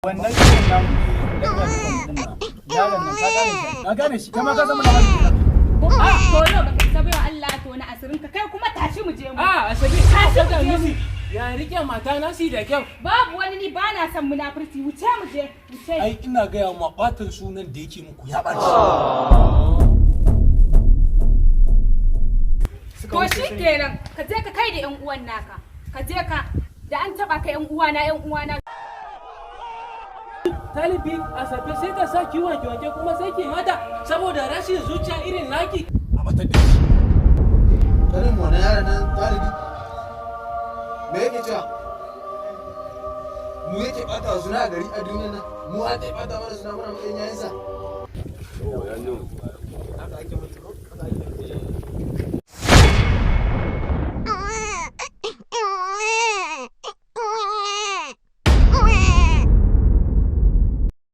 Wannan kiran namu dan ya din nan. Yaron nan ka gane shi. Ka gane shi, kai ma ka zama labari kenan. A to yau baka isa baiwa Allah to na asirin ka, kai kuma tashi mu je mu. A Asabe, Tashi mu ka je mu. miji ya rike mata na si da kyau. Babu wani, ni ba na son munafurci, wuce mu je, wuce. Ai ina gaya ma, ɓatan sunan da yake muku ya ɓaci. To shi kenan, ka je ka kai da yan uwan naka. Ka je ka da an taba ka, yan uwana, yan uwana. Talibi Asabe sai ta sa ki wanke wanke kuma sai ki mata saboda rashin zuciya irin naki. A batar da shi. Kanin mu wannan yaron nan talibi, me yake cewa? Mu yake bata wa suna a gari, a duniyar nan mu an ta bata mana suna, muna matsayin yayinsa.